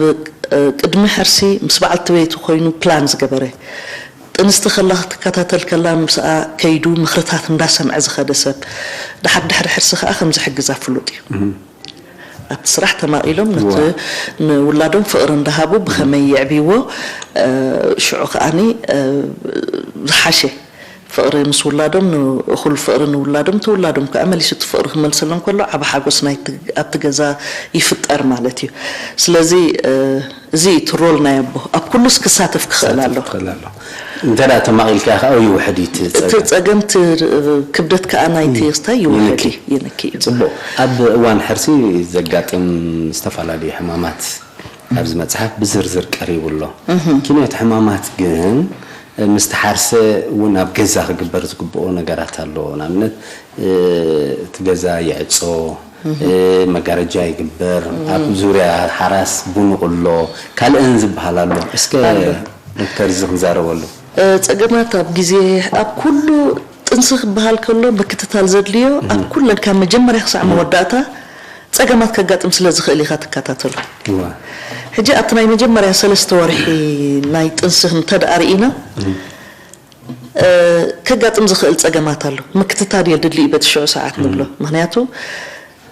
እ፣ ቅድሚ ሕርሲ ምስ በዓልቲ ቤቱ ኮይኑ ፕላን ዝገበረ ጥንስቲ ከላ ክትከታተል ከላ ምስኣ ከይዱ ምኽርታት እንዳሰምዐ ዝኸደ ሰብ ድሓር ድሕሪ ሕርሲ ከዓ ከም ዝሕግዛ ፍሉጥ እዩ። ኣብቲ ስራሕ ተማቒሎም ነቲ ንውላዶም ፍቕሪ እንዳሃቡ ብኸመይ የዕብይዎ እ፣ ሽዑ ከዓኒ እ፣ ዝሓሸ ፍቕሪ ምስ ውላዶም ንእኹል ፍቕሪ ንውላዶም እቲ ውላዶም ከዓ መሊሱ እቲ ፍቕሪ ክመልሰሎም ከሎ ዓብ ሓጎስ ናይቲ ኣብቲ ገዛ ይፍጠር ማለት እዩ። ስለዚ እ፣ እዚ እዩ እቲ ሮል ናይ ኣቦ ኣብ ኩሉስ ክሳተፍ ክኽእል ኣሎ። ክኽእል ኣሎ። እንተ ደኣ ተማቒልካ ከዓ ይውሕድ እዩ እቲ እቲ ጸገም። ጸገም እቲ ክብደት ከዓ ናይቲ ስታይ ይውሕድ ይንኪ። እዩ ይንኪ እዩ። ጽቡቕ። ኣብ እዋን ሕርሲ ዘጋጥም ዝተፈላለዩ ሕማማት ኣብዚ መጽሓፍ ብዝርዝር ቀሪቡ ኣሎ። ኪንዮት ሕማማት ግን ምስ ተሓርሰ እውን ኣብ ገዛ ክግበር ዝግብኦ ነገራት ኣሎ። ንኣብነት እቲ ገዛ ይዕጾ፣ መጋረጃ ይግበር፣ ኣብ ዙርያ ሓራስ ቡኑቕ ኣሎ፣ ካልእን ዝበሃል ኣሎ። እስከ ዶክተር እዚ ክንዛረበሉ። ጸገማት ኣብ ግዜ ኣብ ኩሉ ጥንሲ ክበሃል ከሎ ምክትታል ዘድልዮ ኣብ ኩለን ካብ መጀመርያ ክሳዕ መወዳእታ ጸገማት ከጋጥም ስለ ዝኽእል ኢኻ ትከታተሎ። ሕጂ ኣብቲ ናይ መጀመርያ ሰለስተ ወርሒ ናይ ጥንሲ እንተ ደኣ ርኢና ከጋጥም ዝኽእል ጸገማት ኣሎ። ምክትታል የድሊ እዩ በቲ ሽዑ ሰዓት ንብሎ። ምክንያቱ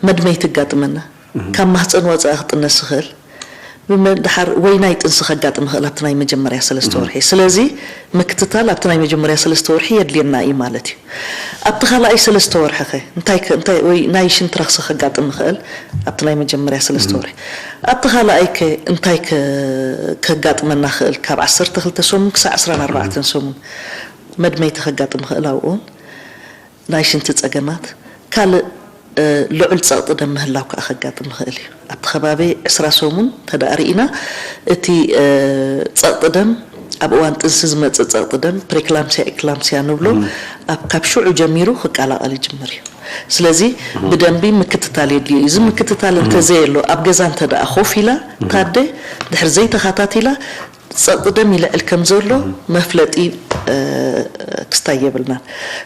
መድመይቲ ይጋጥመና። ካብ ማህፀን ወፃኢ ክጥነስ ይኽእል። ብመድሓር ወይ ናይ ጥንሲ ከጋጥም ይኽእል ኣብቲ ናይ መጀመርያ ሰለስተ ወርሒ። ስለዚ ምክትታል ኣብቲ ናይ መጀመርያ ሰለስተ ወርሒ የድልየና እዩ ማለት እዩ። ኣብቲ ካልኣይ ሰለስተ ወርሒ ኸ እንታይ ከ- እንታይ ወይ ናይ ሽንቲ ረኽሲ ከጋጥም ይኽእል ኣብቲ ናይ መጀመርያ ሰለስተ ወርሒ። ኣብቲ ካልኣይ ከ እንታይ ከ- ከጋጥመና ይኽእል ካብ ዓሰርተ ክልተ ሰሙን ክሳብ ዕስራን ኣርባዕተን ሰሙን መድመይቲ ከጋጥም ይኽእል ኣብኡን ናይ ሽንቲ ጸገማት ካልእ ልዑል ጸቕጢ ደም ምህላው ከኣ ከጋጥም ይኽእል እዩ። ኣብቲ ከባቢ ዕስራ ሰሙን እንተ ደኣ ርኢና እቲ ጸቕጢ ደም ኣብ እዋን ጥንሲ ዝመጽእ ጸቕጢ ደም ፕሪክላምሲያ ኢክላምሲያ ንብሎ ኣብ ካብ ሽዑ ጀሚሩ ክቀላቐል ይጅምር እዩ። ስለዚ ብደንቢ ምክትታል የድልዮ እዩ። እዚ ምክትታል እንተዘየሎ ኣብ ገዛ እንተ ደኣ ኮፍ ኢላ ታደ ድሕሪ ዘይተኻታቲላ ጸቕጢ ደም ይልዕል ከም ዘሎ መፍለጢ ክስታይ የብልናን።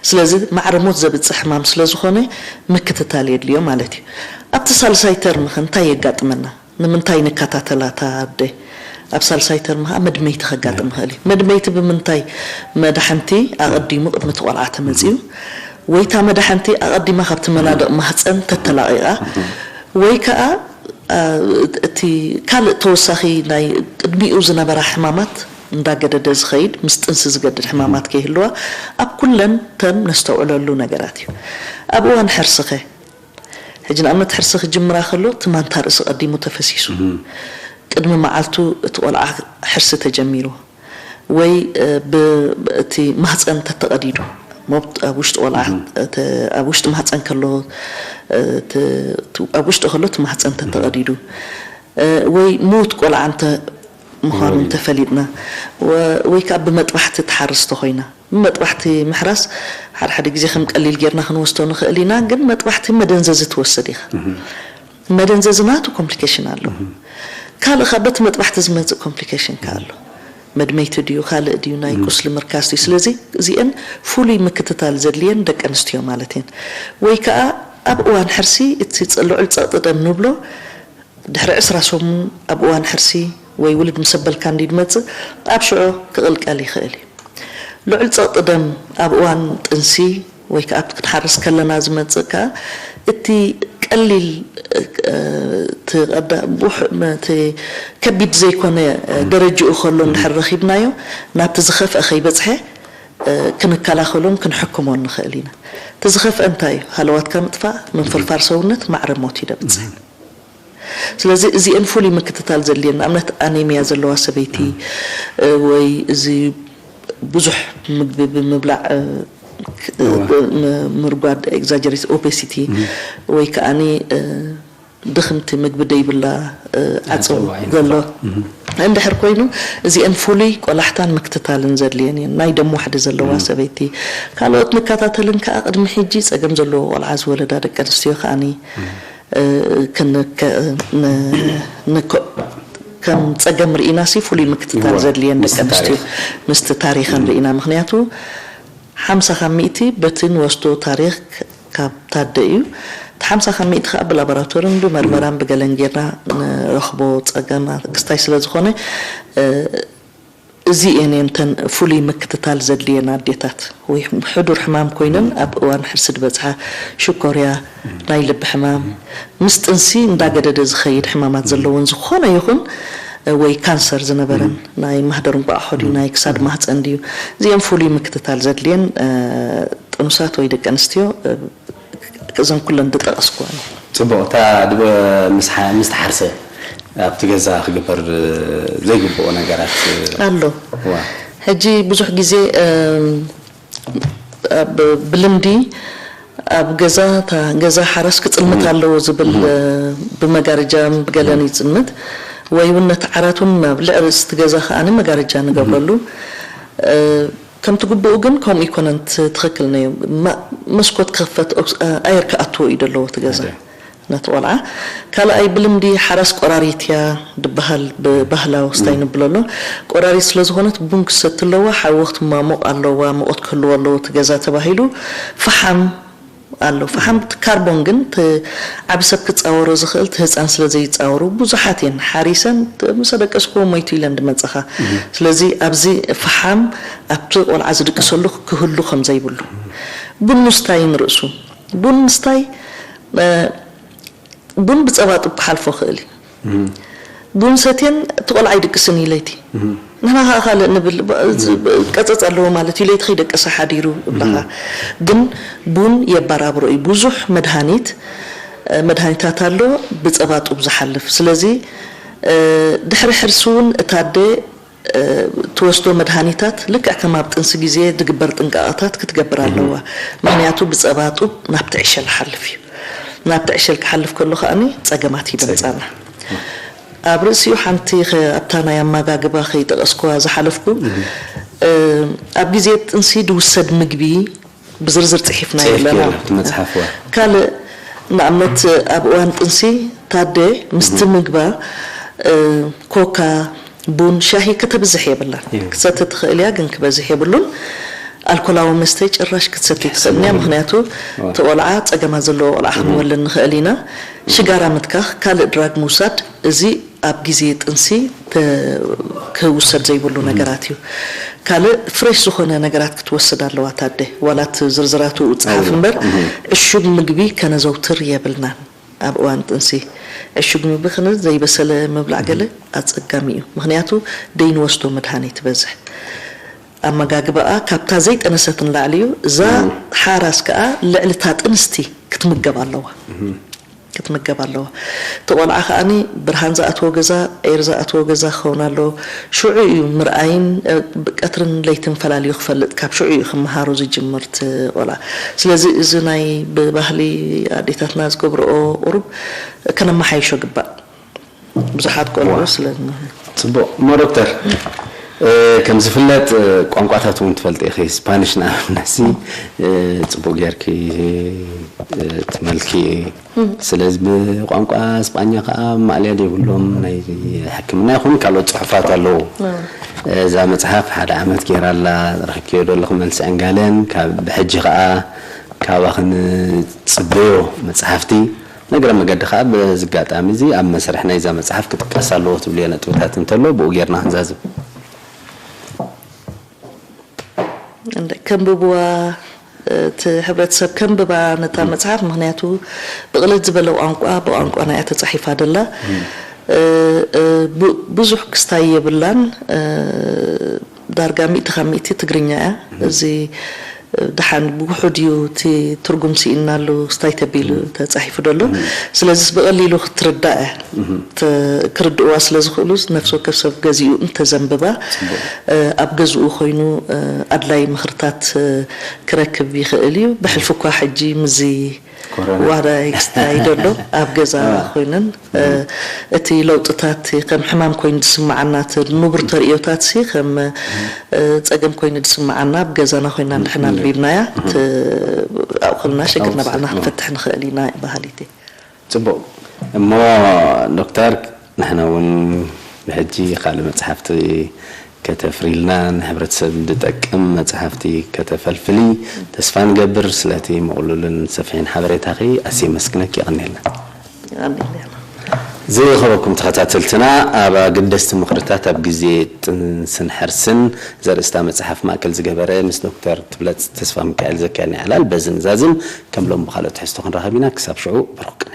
ስለዚ ማዕረ ሞት ዘብጽሕ ሕማም ስለ ዝኾነ ምክትታል የድልዮ ማለት እዩ። ኣብቲ ሳልሳይ ተርም ከ እንታይ የጋጥመና? ንምንታይ ንከታተላ እታ ኣደ? ኣብ ሳልሳይ ተርም ከኣ መድመይቲ ከጋጥም ይኽእል እዩ። መድመይቲ ብምንታይ? መድሓንቲ ኣቐዲሙ ቅድሚ እቲ ቆልዓ ተመጺኡ ወይ እታ መድሓንቲ ኣቐዲማ ካብቲ መናድቕ ማህጸን ተተላቒቓ ወይ ከኣ እቲ ካልእ ተወሳኺ ናይ ቅድሚኡ ዝነበራ ሕማማት እንዳገደደ ዝኸይድ ምስ ጥንሲ ዝገድድ ሕማማት ከይህልዋ ኣብ ኩለን ተም ነስተውዕለሉ ነገራት እዩ። ኣብ እዋን ሕርሲ ኸ? ሕጂ ንኣብነት ሕርሲ ክጅምራ ከሎ እቲ ማንታ ርእሲ ቀዲሙ ተፈሲሱ ቅድሚ መዓልቱ እቲ ቆልዓ ሕርሲ ተጀሚሩ ወይ እቲ ማህፀን ተተቐዲዱ ኣብ ውሽጢ ቆልዓ ኣብ ውሽጢ ማህፀን ከሎ ኣብ ውሽጢ ከሎ እቲ ማህፀን ተተቐዲዱ ወይ ምዉት ቆልዓ እንተ ምዃኑ እንተፈሊጥና ወይ ከዓ ብመጥባሕቲ ትሓርስ ተኾይና ብመጥባሕቲ ምሕራስ ሓደ ሓደ ግዜ ከም ቀሊል ጌርና ክንወስዶ ንኽእል ኢና ግን መጥባሕቲ መደንዘዚ ትወስድ ኢኻ መደንዘዚ ናቱ ኮምፕሊኬሽን ኣለዎ። ካልእ ካብ በቲ መጥባሕቲ ዝመፅእ ኮምፕሊኬሽን ከ ኣሎ። መድመይቲ ድዩ ካልእ ድዩ ናይ ቁስሊ ምርካስ ድዩ? ስለዚ እዚአን ፍሉይ ምክትታል ዘድልየን ደቂ ኣንስትዮ ማለት እየን። ወይ ከዓ ኣብ እዋን ሕርሲ እቲ ልዑል ፀቕጢ ደም ንብሎ ድሕሪ ዕስራ ሰሙን ኣብ እዋን ሕርሲ ወይ ውልድ ምስ ኣበልካ እንዲ ድመጽእ ኣብ ሽዑ ክቕልቀል ይኽእል እዩ። ልዑል ጸቕጢ ደም ኣብ እዋን ጥንሲ ወይ ከዓ ኣብቲ ክንሓርስ ከለና ዝመጽእ ከዓ እቲ ቀሊል እቲ ቀዳ- ውሕ- እቲ ከቢድ ዘይኮነ ደረጅኡ ከሎ እንድሕር ረኺብናዮ ናብቲ ዝኸፍአ ከይበጽሐ ክንከላኸሎን ክንሕክሞን ንኽእል ኢና። እቲ ዝኸፍአ እንታይ እዩ? ሃለዋትካ ምጥፋእ፣ ምንፍርፋር ሰውነት፣ ማዕረ ሞት እዩ ደብጽሕ። ስለዚ እዚአን ፍሉይ ምክትታል ዘድልየን ንኣብነት ኣኔምያ ዘለዋ ሰበይቲ ወይ እዚ ብዙሕ ምግቢ ብምብላዕ ምርጓድ exaggerate obesity ወይ ከዓኒ ድኽምቲ ምግቢ ደይብላ ዓጽው ዘሎ እንድሕር ኮይኑ እዚአን ፍሉይ ቆላሕታን ምክትታልን ዘድልየን እየን። ናይ ደም ዋሕዲ ዘለዋ ሰበይቲ ካልኦት ንከታተልን ከዓ ቅድሚ ሕጂ ፀገም ዘለዎ ቆልዓ ዝወለዳ ደቂ ኣንስትዮ ከዓኒ ከም ፀገም ርኢና ሲ ፍሉይ ምክትታል ዘድልየን ደቂ ኣንስትዮ ምስቲ ታሪኸን ርኢና። ምክንያቱ ሓምሳ ካብ ሚእቲ በቲ ንወስዶ ታሪኽ ካብ ታደ እዩ። እቲ ሓምሳ ካብ ሚእቲ ከዓ ብላቦራቶርን ብመርመራን ብገለን ጌርና ንረኽቦ ፀገማት ክስታይ ስለ ዝኾነ እዚ እየን እየን እተን ፍሉይ ምክትታል ዘድልየን ኣዴታት ወይ ሕዱር ሕማም ኮይነን ኣብ እዋን ሕርሲ ዝበፅሓ ሽኮርያ፣ ናይ ልቢ ሕማም፣ ምስ ጥንሲ እንዳገደደ ዝኸይድ ሕማማት ዘለወን ዝኾነ ይኹን ወይ ካንሰር ዝነበረን ናይ ማህደር እንቋቑሖ ድዩ ናይ ክሳድ ማህፀን ድዩ እዚኦም ፍሉይ ምክትታል ዘድልየን ጥኑሳት ወይ ደቂ ኣንስትዮ እዘን ኩለን ዝጠቐስኩወን። ፅቡቕ። እታ ምስ ተሓርሰ ኣብቲ ገዛ ክግበር ዘይግብኦ ነገራት ኣሎ። ሕጂ ብዙሕ ግዜ ብልምዲ ኣብ ገዛ እታ ገዛ ሓራስ ክፅልምት ኣለዎ ዝብል ብመጋረጃ ብገለን ይፅምት ወይ እውን ነቲ ዓራት እውን ናብ ልዕሊ እቲ ገዛ ከዓኒ መጋረጃ ንገብረሉ ከምቲ ግቡኡ ግን ከምኡ ይኮነን ትኽክል ነዩ መስኮት ክኽፈት ኣየር ክኣትዎ እዩ ደለዎ እቲ ገዛ ነቲ ቆልዓ ካልኣይ ብልምዲ ሓራስ ቆራሪት እያ ድበሃል ብባህላዊ ክስታይ ንብሎ ኣሎ ቆራሪት ስለ ዝኾነት ቡን ክሰቲ ኣለዋ ሓዊ ክትማሞቕ ኣለዋ ሙቐት ክህልዎ ኣለዎ እቲ ገዛ ተባሂሉ ፈሓም ኣሎ ፈሓም ካርቦን ግን ዓቢ ሰብ ክጻወሮ ዝኽእል እቲ ህፃን ስለ ዘይጻወሩ ብዙሓት እየን ሓሪሰን ምስ ኣደቀስክዎ ሞይቱ ኢለን ድመጻኻ ስለዚ ኣብዚ ፈሓም ኣብቲ ቆልዓ ዝድቅሰሉ ክህሉ ከም ዘይብሉ ቡን ምስታይ ንርእሱ ቡን ምስታይ ቡን ብጸባ ጡብ ክሓልፎ ክእል እዩ ቡን ሰትየን እቲ ቆልዓ ይድቅስን እዩ ለይቲ ንሕና ከዓ ካልእ ንብል ቀፀፅ ኣለዎ ማለት እዩ ለይቲ ከይደቀሰ ሓዲሩ እብለካ ግን ቡን የባራብሮ እዩ ብዙሕ መድሃኒት መድሃኒታት ኣሎ ብፀባ ጡብ ዝሓልፍ ስለዚ ድሕሪ ሕርሲ እውን እታ ኣደ ትወስዶ መድሃኒታት ልክዕ ከም ኣብ ጥንሲ ግዜ ዝግበር ጥንቃቐታት ክትገብር ኣለዋ። ምኽንያቱ ብጸባ ጡብ ናብቲ ዕሸል ይሓልፍ እዩ። ናብቲ ዕሸል ክሓልፍ ከሎ ከኣ ጸገማት እዩ ዘምጻና። ኣብ ርእሲኡ ሓንቲ ኣብታ ናይ ኣመጋግባ ከይጠቐስኩዋ ዝሓለፍኩ ኣብ ግዜ ጥንሲ ዝውሰድ ምግቢ ብዝርዝር ጽሒፍናዮ ኣለና። ካልእ ንኣብነት ኣብ እዋን ጥንሲ ታደ ምስቲ ምግባ ኮካ፣ ቡን፣ ሻሂ ከተብዝሕ የብላን። ክትሰቲ ትኽእል እያ ግን ክበዝሕ የብሉን። ኣልኮላዊ መስተ ጭራሽ ክትሰቲ ትኽእል እያ ምኽንያቱ እቲ ቆልዓ ጸገማት ዘለዎ ቆልዓ ክንወልድ ንኽእል ኢና። ሽጋራ ምትካኽ፣ ካልእ ድራግ ምውሳድ እዚ ኣብ ግዜ ጥንሲ ክውሰድ ዘይብሉ ነገራት እዩ። ካልእ ፍሬሽ ዝኾነ ነገራት ክትወስድ ኣለዋ ታደ ዋላ እቲ ዝርዝራቱ ጸሓፍ እምበር ዕሹግ ምግቢ ከነዘውትር የብልናን። ኣብ እዋን ጥንሲ ዕሹግ ምግቢ ክን ዘይበሰለ ምብላዕ ገለ ኣጸጋሚ እዩ። ምኽንያቱ ደይንወስዶ መድሃኒት ትበዝሕ። ኣመጋግባኣ ካብታ ዘይጠነሰት ንላዕሊ እዩ። እዛ ሓራስ ከኣ ልዕሊ እታ ጥንስቲ ክትምገብ ኣለዋ። ክትምገብ ኣለዋ። እቲ ቆልዓ ከኣኒ ብርሃን ዝኣትዎ ገዛ፣ ኤር ዝኣትዎ ገዛ ክኸውን ኣለዎ። ሽዑ እዩ ምርኣይን ቀትርን ለይትን ፈላልዩ ክፈልጥ ካብ ሽዑ እዩ ክመሃሮ ዝጅምር እቲ ቆልዓ። ስለዚ እዚ ናይ ብባህሊ ኣዴታትና ዝገብርኦ ቁሩብ ከነመሓይሾ ግባእ። ብዙሓት ቆልዑ ስለ ጽቡቕ እሞ ዶክተር ከም ዝፍለጥ ቋንቋታት እውን ትፈልጢ ኢኺ ስፓኒሽ ንኣብነትሲ ጽቡቕ ጌርኪ ትመልኪ ስለዚ ብቋንቋ ስጳኛ ከዓ ማእለያ ዘይብሎም ናይ ሕክምና ይኹን ካልኦት ፅሑፋት ኣለዉ እዛ መፅሓፍ ሓደ ዓመት ገይራ ኣላ ረኪብክዮ ዶ ኣለኹ መልሲ ዕንጋለን ካብ ብሕጂ ከዓ ካባኽን ፅበዮ መፅሓፍቲ ንእግረ መገዲ ከዓ በዚ ኣጋጣሚ እዚ ኣብ መስርሕ ናይዛ መፅሓፍ ክጥቀስ ኣለዎ ትብልዮ ነጥብታት እንተሎ ብኡ ጌርና ክንዛዝም። ከንብብዋ፣ እቲ ሕብረተሰብ ከንብባ ነታ መፅሓፍ። ምክንያቱ ብቕልል ዝበለ ቋንቋ፣ ብቋንቋና እያ ተፃሒፋ ደላ። ብዙሕ ክስታይ የብላን። ዳርጋ ሚእቲ ካብ ሚእቲ ትግርኛ እያ። እዚ ደሓን ብውሑድ እዩ እቲ ትርጉም ስኢንናሉ፣ ስታይ ተቢሉ ተፃሒፉ ደሎ። ስለዚስ ብቐሊሉ ክትርዳእ እያ። ክርድእዋ ስለ ዝኽእሉ፣ ነፍሲ ወከፍ ሰብ ገዚኡ እንተዘንብባ፣ ኣብ ገዝኡ ኮይኑ ኣድላይ ምኽርታት ክረክብ ይኽእል እዩ። ብሕልፊ እኳ ሕጂ ምዚ ዋዳ ክስታይ ደሎ ኣብ ገዛ ኮይነን እቲ ለውጥታት ከም ሕማም ኮይኑ ዝስምዓና፣ እቲ ንቡር ተርእዮታት ሲ ከም ፀገም ኮይኑ ዝስምዓና፣ ኣብ ገዛና ኮይና እንድሕና ኣንቢብናያ፣ ኣብኡ ከለና ሸግርና ባዕልና ክንፈትሕ ንኽእል ኢና በሃሊት እየ። ፅቡቕ። እሞ ዶክተር፣ ንሕና እውን ብሕጂ ካልእ መፅሓፍቲ ከተፍሪልና፣ ንሕብረተሰብ ዝጠቅም መፅሓፍቲ ከተፈልፍሊ ተስፋ ንገብር። ስለቲ ምቕሉልን ሰፊሕን ሓበሬታኺ ኣዝየ የመስግነኪ። የቐንየልና። ዝኸበርኩም ተኸታተልትና፣ ኣብ ኣገደስቲ ምኽርታት ኣብ ግዜ ጥንስን ሕርስን ዘርእስታ መፅሓፍ ማእከል ዝገበረ ምስ ዶክተር ትብለፅ ተስፋ ሚካኤል ዘካየድና ዕላል በዚ ንዛዝም። ከም ሎሚ ብኻልኦ ትሕዝቶ ክንራኸብ ኢና። ክሳብ ሽዑ ብሩኽ ቅነ።